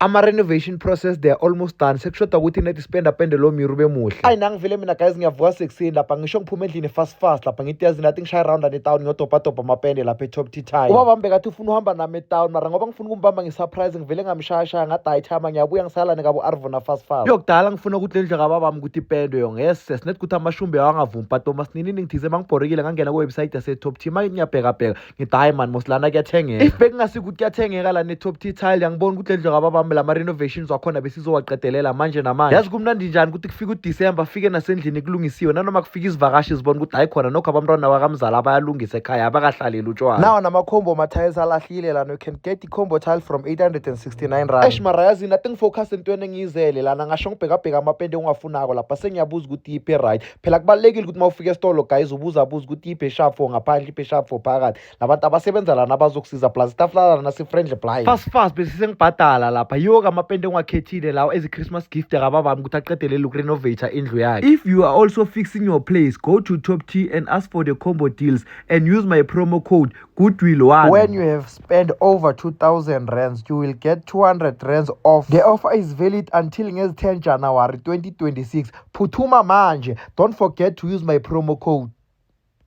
Ama-renovation process, they are almost done. Sekushoda ukuthi net spend apende lo miri ube muhle. Ayi, nangivele mina guys, ngiyavuka sekuseni lapha, ngisho ngiphume endlini fast fast lapha, ngithi yazi nathi ngishaye round etown, ngiyodobhadobha amapende lapha e-Top T Tile. Ubaba bekathi ufuna uhamba nami etown, mara ngoba ngifuna ukumbamba nge-surprise, ngivele ngamshayashaya, ngathi hayi thama, ngiyabuya, ngisalane kabo Arvona fast fast. Yokudala ngifuna ukuthi le ndlu kababami ukuthi ipendwe yo ngese sinet ukuthi amashumbe awangavumi, but masininini ngithize mangibhorekile, ngangena ku-website yase-Top T. Manje ngiyabhekabheka, ngithi hayi man, mos lana kuyathengeka. If bekungasikuthi kuyathengeka lana e-Top T Tile, angiboni ukuthi le ndlu kababami lama-renovations wakhona besizowaqedelela manje namanje. Yazi kumnandi njani ukuthi kufike uDisemba, afike nasendlini kulungisiwe, nanoma kufika izivakashi zibona ukuthi hayi khona nokho abantwana bakamzala bayalungisa ekhaya, abakahlaleli utshwala. Nawo nama-combo ma-tiles alahlile lana. You can get i-combo tile from R869. Eish, mara yazi nathi ngifocus entweni engiyizele lana, ngasho ngibhekabheka amapende engiwafunako lapha, sengiyabuza ukuthi yiphi right. Phela kubalulekile ukuthi uma ufika esitolo guys, ubuzabuza ukuthi yiphi esharp for ngaphandle, iphi esharp for phakathi. Labantu abasebenza lana bazokusiza, plus itafula lana si-friendly blind. Fast fast bese sengibhadala lapha. Yiwo-ke amapende engiwakhethile lawo ezi-Christmas gift kababami ukuthi aqedelele ukurenovate indlu yakhe. If you are also fixing your place, go to Top T and ask for the combo deals and use my promo code goodwill1. When you have spent over 2000 rands, you will get 200 rands off. The offer is valid until ngezi 10 January 2026. Phuthuma manje. Don't forget to use my promo code.